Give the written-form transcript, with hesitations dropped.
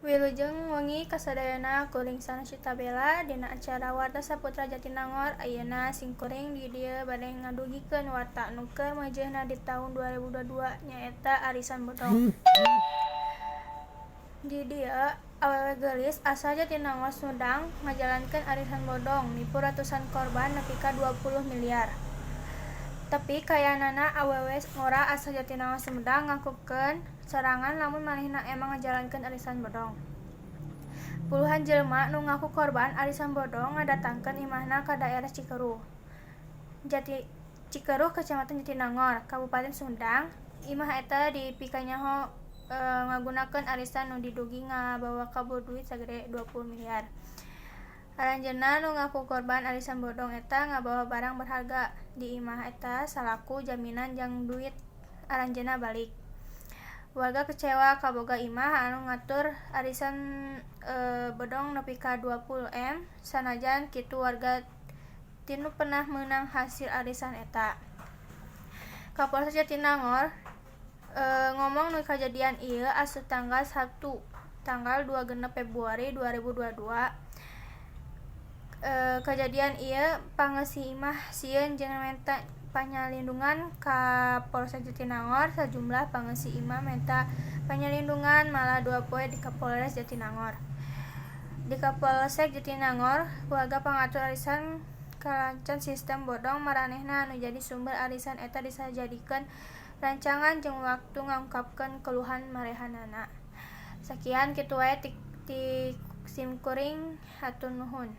Wilujeng wengi kasadayana, kuring Sanasita Bella dina acara Warta Saputra Jatinangor. Ayeuna simkuring di dieu bade ngadugikeun warta nu keur meujeuhna di taun 2022, nyaeta arisan bodong. Di dieu awewe geulis asal Jatinangor, Sumedang, ngajalankeun arisan bodong nipu ratusan korban nepi ka 20 miliar. Tapi kaayanana awewe ngora asal Jatinangor, Sumedang, ngakukeun sorangan lamun manehna emang ngajalankeun arisan bodong. Puluhan jelema nu ngaku korban arisan bodong ngadatangkeun imahna ka daerah Cikeruh. Cikeruh, Kecamatan Jatinangor, Kabupaten Sumedang. Imah eta dipikanyaho ngagunakeun arisan nu didugi ngabawa kabur duit sagede 20 miliar. Aranjeunna nu ngaku korban arisan bodong eta ngabawa barang berharga di imah eta salaku jaminan jang duit aranjeunna balik. Warga kecewa kaboga imah anu ngatur arisan bodong nepi ka 20 M, sanajan kitu warga tinu pernah meunang hasil arisan eta. Kapolsek Jatinangor ngomong nu kajadian ieu asup tanggal Sabtu tanggal 26 Februari 2022. Kajadian ieu pangeusi imah sieun jeung menta panyalindungan ka Polsek Jatinangor. Sajumlah pangeusi imah menta panyalindungan malah 2 poe di Kapolres Jatinangor. Di Kapolsek Jatinangor, warga pangatur arisan kalacan sistem bodong maranehna anu jadi sumber arisan eta dijadikeun rencangan jeung waktu ngungkapkeun keluhan marehanana. Sakian, kitu wae ti simkuring, hatur nuhun.